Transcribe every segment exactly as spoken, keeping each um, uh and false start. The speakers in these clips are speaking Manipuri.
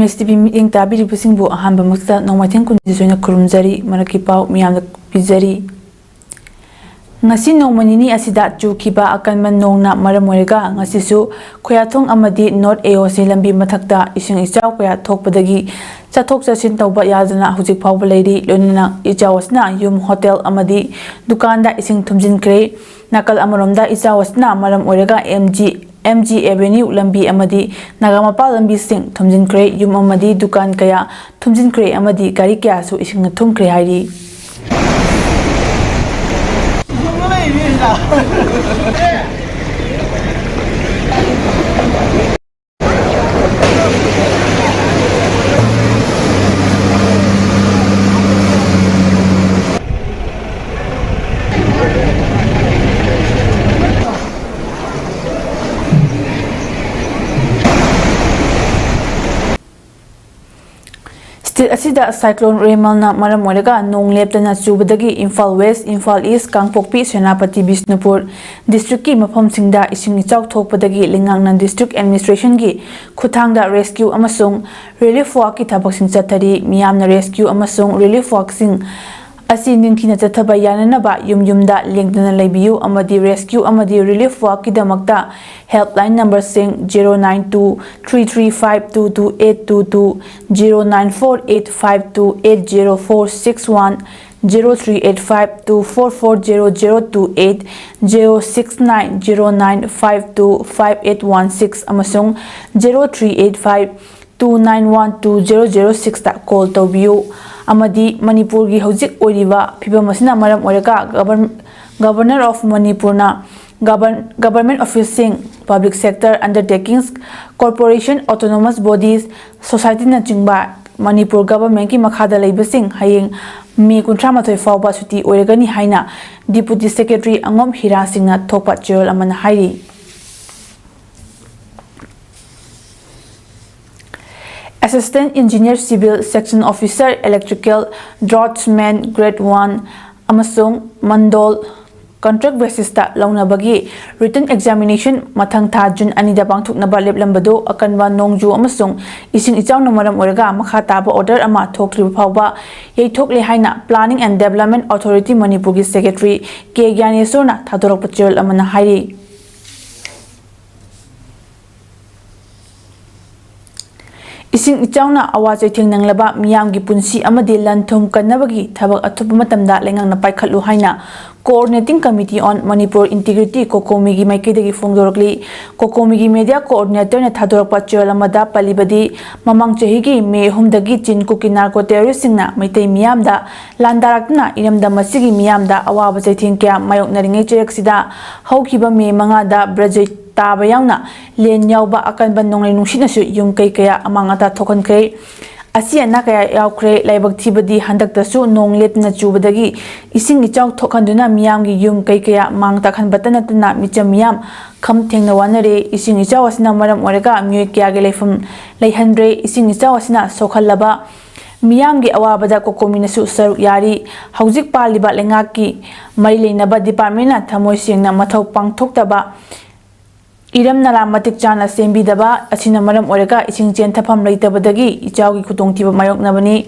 ꯑꯦꯁ ꯇꯤ ꯚꯤ ꯃꯤꯠꯌꯦꯡ ꯇꯥꯕꯤꯔꯤꯕꯁꯤꯡꯕꯨ ꯑꯍꯥꯟꯕꯃꯛꯇ ꯅꯣꯡꯃꯥꯏꯊꯦꯝ ꯀꯨꯟꯅꯤꯊꯣꯏꯅ ꯈꯨꯔꯨꯝꯖꯔꯤ꯫ ꯃꯔꯛꯀꯤ ꯄꯥꯎ ꯃꯤꯌꯥꯝꯗ ꯄꯤꯖꯔꯤ꯫ ꯉꯁꯤ ꯅꯣꯡꯃ ꯅꯤꯅꯤ ꯑꯁꯤꯗ ꯆꯨꯈꯤꯕ ꯑꯀꯟꯕ ꯅꯣꯡꯅ ꯃꯔꯝ ꯑꯣꯏꯔꯒ ꯉꯁꯤꯁꯨ ꯈꯣꯌꯥꯊꯣꯡ ꯑꯃꯗꯤ ꯅꯣꯔꯠ ꯑꯦ ꯑꯣ ꯁꯤ ꯂꯝꯕꯤ ꯃꯊꯛꯇ ꯏꯁꯤꯡ ꯏꯆꯥꯎ ꯀꯌꯥ ꯊꯣꯛꯄꯗꯒꯤ ꯆꯠꯊꯣꯛ ꯆꯠꯁꯤꯟ ꯇꯧꯕ ꯌꯥꯗꯅ ꯍꯧꯖꯤꯛ ꯐꯥꯎꯕ ꯂꯩꯔꯤ꯫ ꯂꯣꯏꯅꯅ ꯏꯆꯥꯎ ꯑꯁꯤꯅ ꯌꯨꯝ, ꯍꯣꯇꯦꯜ ꯑꯃꯗꯤ ꯗꯨꯀꯥꯟꯗ ꯏꯁꯤꯡ ꯊꯨꯝꯖꯤꯟꯈ꯭ꯔꯦ꯫ ꯅꯥꯀꯜ ꯑꯃꯔꯣꯝꯗ ꯏꯆꯥꯎ ꯑꯁꯤꯅ ꯃꯔꯝ ꯑꯣꯏꯔꯒ M G M G avenue ꯂꯝꯕꯤ ꯑꯃꯗꯤ ꯅꯥꯒꯥꯃꯄꯥꯜ ꯂꯝꯕꯤꯁꯤꯡ ꯊꯨꯝꯖꯤꯟꯈ꯭ꯔꯦ꯫ ꯌꯨꯝ ꯑꯃꯗꯤ ꯗꯨꯀꯥꯟ ꯀꯌꯥ ꯊꯨꯝꯖꯤꯟꯈ꯭ꯔꯦ ꯑꯃꯗꯤ ꯒꯥꯔꯤ ꯀꯌꯥꯁꯨ ꯏꯁꯤꯡꯅ ꯊꯨꯝꯈ꯭ꯔꯦ ꯍꯥꯏꯔꯤ꯫ ꯁ꯭ꯇꯦꯠ ꯑꯁꯤꯗ ꯁꯥꯏꯀ꯭ꯂꯣꯟ ꯔꯦꯃꯜꯅ ꯃꯔꯝ ꯑꯣꯏꯔꯒ ꯅꯣꯡ ꯂꯦꯞꯇꯅ ꯆꯨꯕꯗꯒꯤ ꯏꯝꯐꯥꯜ ꯋꯦꯁ, ꯏꯝꯐꯥꯜ ꯏꯁ, ꯀꯥꯡꯄꯣꯛꯄꯤ, ꯁꯦꯅꯥꯄꯇꯤ, ꯕꯤꯁꯅꯨꯄꯨꯔ ꯗꯤꯁꯇ꯭ꯔꯤꯛꯀꯤ ꯃꯐꯝꯁꯤꯡꯗ ꯏꯁꯤꯡ ꯏꯆꯥꯎ ꯊꯣꯛꯄꯗꯒꯤ ꯂꯩꯉꯥꯛꯅ ꯗꯤꯁꯇ꯭ꯔꯤꯛ ꯑꯦꯗꯃꯤꯅꯤꯁꯇ꯭ꯔꯦꯁꯟꯒꯤ ꯈꯨꯠꯊꯥꯡꯗ ꯔꯦꯁꯀ꯭ꯌꯨ ꯑꯃꯁꯨꯡ ꯔꯤꯂꯤꯐ ꯋꯥꯔꯛꯀꯤ ꯊꯕꯛꯁꯤꯡ ꯆꯠꯊꯔꯤ꯫ ꯃꯤꯌꯥꯝꯅ ꯔꯦꯁꯀ꯭ꯌꯨ ꯑꯃꯁꯨꯡ ꯔꯤꯂꯤꯐ ꯋꯥꯔꯛꯁꯤꯡ ꯑꯁꯤ ꯅꯤꯡꯊꯤꯅ ꯆꯠꯊꯕ ꯌꯥꯅꯅꯕ ꯌꯨꯝ ꯌꯨꯝꯗ ꯂꯦꯡꯗꯅ ꯂꯩꯕꯤꯌꯨ ꯑꯃꯗꯤ ꯔꯦꯁꯀ꯭ꯌꯨ ꯑꯃꯗꯤ ꯔꯤꯂꯤꯐ ꯋꯥꯔꯛꯀꯤꯗꯃꯛꯇ ꯍꯦꯜꯞꯂꯥꯏꯟ ꯅꯝꯕꯔꯁꯤꯡ zero nine two three three five two two eight two two, zero nine four eight five two eight zero four six one, zero three eight five two four four zero zero two eight, zero six nine zero nine five two five eight one six ꯑꯃꯁꯨꯡ zero three eight five two nine one two zero zero ꯁꯤꯛꯁꯇ ꯀꯣꯜ ꯇꯧꯕꯤꯌꯨ ꯑꯃꯗꯤ ꯃꯅꯤꯄꯨꯔꯒꯤ ꯍꯧꯖꯤꯛ ꯑꯣꯏꯔꯤꯕ ꯐꯤꯕꯝ ꯑꯁꯤꯅ ꯃꯔꯝ ꯑꯣꯏꯔꯒ ꯒꯕꯔꯟ-, ꯒꯕꯔꯅꯔ ꯑꯣꯐ ꯃꯅꯤꯄꯨꯔꯅ ꯒꯕꯔꯟ-, ꯒꯕꯔꯟꯃꯦꯟꯠ ꯑꯣꯐꯤꯁꯁꯤꯡ, public sector undertakings, corporation, autonomous bodies, ꯁꯣꯁꯥꯏꯇꯤꯅꯆꯤꯡꯕ ꯃꯅꯤꯄꯨꯔ ꯒꯕꯔꯟꯃꯦꯟꯠꯀꯤ ꯃꯈꯥꯗ ꯂꯩꯕꯁꯤꯡ ꯍꯌꯦꯡ ꯃꯦ ꯀꯨꯟꯊ꯭ꯔꯥ ꯃꯥꯊꯣꯏ ꯐꯥꯎꯕ ꯁꯨꯇꯤ ꯑꯣꯏꯔꯒꯅꯤ ꯍꯥꯏꯅ ꯗꯤꯄꯨꯇꯤ ꯁꯦꯀ꯭ꯔꯦꯇꯔꯤ ꯑꯉꯣꯝ ꯍꯤꯔꯥ ꯁꯤꯡꯅ ꯊꯣꯛꯄ ꯆꯦꯔꯣꯜ ꯑꯃꯅ ꯍꯥꯏꯔꯤ꯫ Assistant engineer civil, section officer electrical, draftsman grade one ꯑꯃꯁꯨꯡ ꯃꯟꯗꯣꯜ contract basisꯇ ꯂꯧꯅꯕꯒꯤ written examination ꯃꯊꯪ ꯊꯥ June ꯑꯅꯤꯗ ꯄꯥꯡꯊꯣꯛꯅꯕ ꯂꯦꯞꯂꯝꯕꯗꯨ ꯑꯀꯟꯕ ꯅꯣꯡꯖꯨ ꯑꯃꯁꯨꯡ ꯏꯁꯤꯡ ꯏꯆꯥꯎꯅ ꯃꯔꯝ ꯑꯣꯏꯔꯒ ꯃꯈꯥ ꯇꯥꯕ order ꯑꯃ ꯊꯣꯛꯇ꯭ꯔꯤꯕ ꯐꯥꯎꯕ ꯌꯩꯊꯣꯛꯂꯦ ꯍꯥꯏꯅ Planning and Development Authority ꯃꯅꯤꯄꯨꯔꯒꯤ secretary ꯀꯦ ꯒ꯭ꯌꯥꯅꯦꯁꯣꯔꯅ ꯊꯥꯗꯣꯔꯛꯄ ꯆꯦꯔꯣꯜ ꯑꯃꯅ ꯍꯥꯏꯔꯤ꯫ ꯏꯁꯤꯡ ꯏꯆꯥꯎꯅ ꯑꯋꯥ ꯆꯩꯊꯦꯡ ꯅꯪꯂꯕ ꯃꯤꯌꯥꯝꯒꯤ ꯄꯨꯟꯁꯤ ꯑꯃꯗꯤ ꯂꯟ ꯊꯨꯝ ꯀꯟꯅꯕꯒꯤ ꯊꯕꯛ ꯑꯊꯨꯕ ꯃꯇꯝꯗ ꯂꯩꯉꯥꯛꯅ ꯄꯥꯏꯈꯠꯂꯨ ꯍꯥꯏꯅ Coordinating Committee on Manipur Integrity, COCOMIꯒꯤ ꯃꯥꯏꯀꯩꯗꯒꯤ ꯐꯣꯡꯗꯣꯔꯛꯂꯤ꯫ COCOMIꯒꯤ media coordinatorꯅ ꯊꯥꯗꯣꯔꯛꯄ ꯆꯦꯔꯣꯜ ꯑꯃꯗ ꯄꯜꯂꯤꯕꯗꯤ, ꯃꯃꯥꯡ ꯆꯍꯤꯒꯤ May ꯑꯍꯨꯝꯗꯒꯤ ꯆꯤꯟ ꯀꯨꯀꯤ narco terroristꯁꯤꯡꯅ ꯃꯩꯇꯩ ꯃꯤꯌꯥꯝꯗ ꯂꯥꯟꯗꯥꯔꯛꯇꯨꯅ ꯏꯔꯝꯗꯝ ꯑꯁꯤꯒꯤ ꯃꯤꯌꯥꯝꯗ ꯑꯋꯥꯕ ꯆꯩꯊꯦꯡ ꯀꯌꯥ ꯃꯥꯌꯣꯛꯅꯔꯤꯉꯩ ꯆꯩꯔꯛꯁꯤꯗ ꯍꯧꯈꯤꯕ May ꯃꯉꯥꯗ ꯕ꯭ꯔꯖꯩ ꯇꯥꯕ ꯌꯥꯎꯅ ꯂꯦꯟ ꯌꯥꯎꯕ ꯑꯀꯟꯕ ꯅꯣꯡꯂꯩ ꯅꯨꯡꯁꯤꯠꯅꯁꯨ ꯌꯨꯝ ꯀꯩ ꯀꯌꯥ ꯑꯃꯥꯡ ꯑꯇꯥ ꯊꯣꯛꯍꯟꯈ꯭ꯔꯦ꯫ ꯑꯁꯤ ꯑꯅꯥ ꯀꯌꯥ ꯌꯥꯎꯈ꯭ꯔꯦ꯫ ꯂꯥꯏꯕꯛ ꯊꯤꯕꯗꯤ ꯍꯟꯗꯛꯇꯁꯨ ꯅꯣꯡ ꯂꯦꯞꯇꯅ ꯆꯨꯕꯗꯒꯤ ꯏꯁꯤꯡ ꯏꯆꯥꯎ ꯊꯣꯛꯍꯟꯗꯨꯅ ꯃꯤꯌꯥꯝꯒꯤ ꯌꯨꯝ ꯀꯩ ꯀꯌꯥ ꯃꯥꯡ ꯇꯥꯛꯍꯟꯕꯇ ꯅꯠꯇꯅ ꯃꯤꯆꯝ ꯃꯤꯌꯥꯝ ꯈꯝ ꯊꯦꯡꯅ ꯋꯥꯅꯔꯦ꯫ ꯏꯁꯤꯡ ꯏꯆꯥꯎ ꯑꯁꯤꯅ ꯃꯔꯝ ꯑꯣꯏꯔꯒ ꯃꯤꯑꯣꯏ ꯀꯌꯥꯒꯤ ꯂꯩꯐꯝ ꯂꯩꯍꯟꯗ꯭ꯔꯦ꯫ ꯏꯁꯤꯡ ꯏꯆꯥꯎ ꯑꯁꯤꯅ ꯁꯣꯛꯍꯜꯂꯕ ꯃꯤꯌꯥꯝꯒꯤ ꯑꯋꯥꯕꯗ COCOMIꯅꯁꯨ ꯁꯔꯨꯛ ꯌꯥꯔꯤ꯫ ꯍꯧꯖꯤꯛ ꯄꯥꯜꯂꯤꯕ ꯂꯩꯉꯥꯛꯀꯤ ꯃꯔꯤ ꯂꯩꯅꯕ departmentꯅ ꯊꯃꯣꯏ ꯁꯦꯡꯅ ꯃꯊꯧ ꯄꯥꯡꯊꯣꯛꯇꯕ, ꯏꯔꯝ ꯅꯂꯥ ꯃꯇꯤꯛ ꯆꯥꯅ ꯁꯦꯝꯕꯤꯗꯕ ꯑꯁꯤꯅ ꯃꯔꯝ ꯑꯣꯏꯔꯒ ꯏꯁꯤꯡ ꯆꯦꯟꯊꯐꯝ ꯂꯩꯇꯕꯗꯒꯤ ꯏꯆꯥꯎꯒꯤ ꯈꯨꯗꯣꯡꯊꯤꯕ ꯃꯥꯌꯣꯛꯅꯕꯅꯤ꯫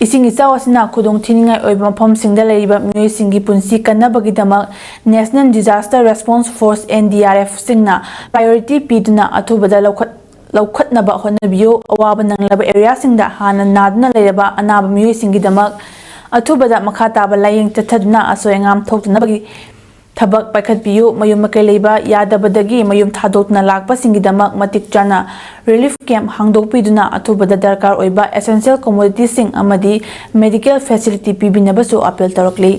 ꯏꯁꯤꯡ ꯏꯆꯥꯎ ꯑꯁꯤꯅ ꯈꯨꯗꯣꯡ ꯊꯤꯅꯤꯡꯉꯥꯏ ꯑꯣꯏꯕ ꯃꯐꯝꯁꯤꯡꯗ ꯂꯩꯔꯤꯕ ꯃꯤꯑꯣꯏꯁꯤꯡꯒꯤ ꯄꯨꯟꯁꯤ ꯀꯟꯅꯕꯒꯤꯗꯃꯛ National Disaster Response Force, NDRFꯁꯤꯡꯅ priority ꯄꯤꯗꯨꯅ ꯑꯊꯨꯕꯗ ꯂꯧꯈꯠ-, ꯂꯧꯈꯠꯅꯕ ꯍꯣꯠꯅꯕꯤꯌꯨ꯫ ꯑꯋꯥꯕ ꯅꯪꯂꯕ areaꯁꯤꯡꯗ ꯍꯥꯟꯅ ꯅꯥꯗꯨꯅ ꯂꯩꯔꯕ ꯑꯅꯥꯕ ꯃꯤꯑꯣꯏꯁꯤꯡꯒꯤꯗꯃꯛ ꯑꯊꯨꯕꯗ ꯃꯈꯥ ꯇꯥꯕ ꯂꯥꯌꯦꯡ ꯆꯠꯊꯗꯨꯅ ꯑꯁꯣꯏ ꯑꯉꯥꯝ ꯊꯣꯛꯇꯅꯕꯒꯤ ꯊꯕꯛ ꯄꯥꯏꯈꯠꯄꯤꯌꯨ꯫ ꯃꯌꯨꯝ ꯃꯀꯩ ꯂꯩꯕ ꯌꯥꯗꯕꯗꯒꯤ ꯃꯌꯨꯝ ꯊꯥꯗꯣꯛꯇꯨꯅ ꯂꯥꯛꯄꯁꯤꯡꯒꯤꯗꯃꯛ ꯃꯇꯤꯛ ꯆꯥꯅ relief camp ꯍꯥꯡꯗꯣꯛꯄꯤꯗꯨꯅ ꯑꯊꯨꯕꯗ ꯗꯔꯀꯥꯔ ꯑꯣꯏꯕ essential commoditiesꯁꯤꯡ ꯑꯃꯗꯤ medical facility ꯄꯤꯕꯤꯅꯕꯁꯨ appeal ꯇꯧꯔꯛꯂꯤ꯫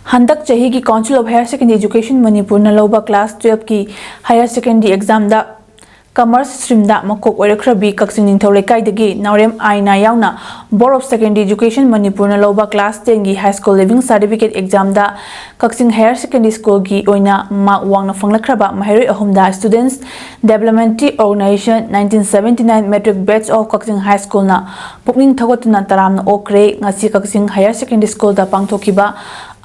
ꯍꯟꯗꯛ ꯆꯍꯤꯒꯤ Council of Higher Secondary Education ꯃꯅꯤꯄꯨꯔꯅ ꯂꯧꯕ class twelveꯀꯤ higher secondary examꯗ ꯀꯃꯔꯁ ꯁ꯭ꯇ꯭ꯔꯤꯝꯗ ꯃꯀꯣꯛ ꯑꯣꯏꯔꯛꯈ꯭ꯔꯕꯤ ꯀꯛꯆꯤꯡ ꯅꯤꯡꯊꯧ ꯂꯩꯀꯥꯏꯗꯒꯤ ꯅꯥꯎꯔꯦꯝ ꯑꯥꯏꯅꯥ ꯌꯥꯎꯅ Board of Secondary Education ꯃꯅꯤꯄꯨꯔꯅ ꯂꯧꯕ class ten ꯒꯤ high school leaving certificate exam ꯗ ꯀꯛꯆꯤꯡ higher secondary school ꯒꯤ ꯑꯣꯏꯅ mark ꯋꯥꯡꯅ ꯐꯪꯂꯛꯈ꯭ꯔꯕ ꯃꯍꯩꯔꯣꯏ ꯑꯍꯨꯝꯗ Students Development Organization nineteen seventy nine matric batch of Kakching High School ꯅ ꯄꯨꯛꯅꯤꯡ ꯊꯧꯒꯠꯇꯨꯅ ꯇꯔꯥꯝꯅ ꯑꯣꯛꯈ꯭ꯔꯦ꯫ ꯉꯁꯤ ꯀꯛꯆꯤꯡ higher secondary school ꯗ ꯄꯥꯡꯊꯣꯛꯈꯤꯕ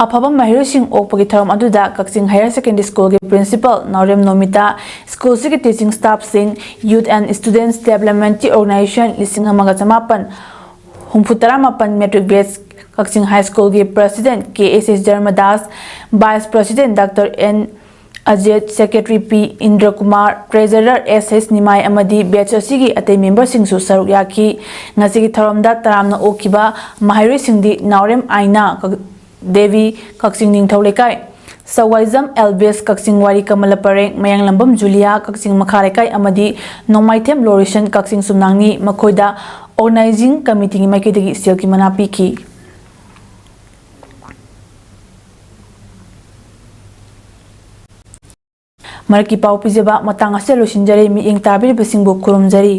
ꯑꯐꯕ ꯃꯍꯩꯔꯣꯏꯁꯤꯡ ꯑꯣꯛꯄꯒꯤ ꯊꯧꯔꯝ ꯑꯗꯨꯗ ꯀꯛꯆꯤꯡ higher secondary school ꯒꯤ principal ꯅꯥꯎꯔꯦꯝ ꯅꯣꯃꯤꯇꯥ, school ꯁꯤꯒꯤ teaching staff ꯁꯤꯡ, Youth and Students Development Organization ꯂꯤꯁꯤꯡ ꯑꯃꯒ ꯆꯃꯥꯄꯟ ꯍꯨꯝꯐꯨ ꯇꯔꯥꯃꯥꯄꯟ matric batch Kakching high school ꯒꯤ president K S S Dharmadas, vice president doctor N Ajit, secretary P Indrakumar, treasurer S S Nimai ꯑꯃꯗꯤ batch ꯑꯁꯤꯒꯤ ꯑꯇꯩ member ꯁꯤꯡꯁꯨ ꯁꯔꯨꯛ ꯌꯥꯈꯤ꯫ ꯉꯁꯤꯒꯤ ꯊꯧꯔꯝꯗ ꯇꯔꯥꯝꯅ ꯑꯣꯛꯈꯤꯕ ꯃꯍꯩꯔꯣꯏꯁꯤꯡꯗꯤ ꯅꯥꯎꯔꯦꯝ ꯑꯥꯏꯅꯥ ꯀ-, ꯗꯦꯕꯤ, ꯀꯛꯆꯤꯡ ꯅꯤꯡꯊꯧ ꯂꯩꯀꯥꯏ, ꯁꯋꯥꯏꯖꯝ ꯑꯦꯜꯕꯤꯁ, ꯀꯛꯆꯤꯡ ꯋꯥꯔꯤ ꯀꯃꯂꯥ ꯄꯔꯦꯡ, ꯃꯌꯥꯡꯂꯝꯕꯝ ꯖꯨꯂꯤꯌꯥ, ꯀꯛꯆꯤꯡ ꯃꯈꯥ ꯂꯩꯀꯥꯏ ꯑꯃꯗꯤ ꯅꯣꯡꯃꯥꯏꯊꯦꯝ ꯂꯣꯔꯤꯁꯟ, ꯀꯛꯆꯤꯡ ꯆꯨꯝꯅꯥꯡꯅꯤ꯫ ꯃꯈꯣꯏꯗ organizing committee ꯒꯤ ꯃꯥꯏꯀꯩꯗꯒꯤ ꯁꯦꯜꯒꯤ ꯃꯅꯥ ꯄꯤꯈꯤ꯫ ꯃꯔꯛꯀꯤ ꯄꯥꯎ ꯄꯤꯖꯕ ꯃꯇꯥꯡ ꯑꯁꯤꯗ ꯂꯣꯏꯁꯤꯟꯖꯔꯦ꯫ ꯃꯤꯠꯌꯦꯡ ꯇꯥꯕꯤꯔꯤꯕꯁꯤꯡꯕꯨ ꯈꯨꯔꯨꯝꯖꯔꯤ꯫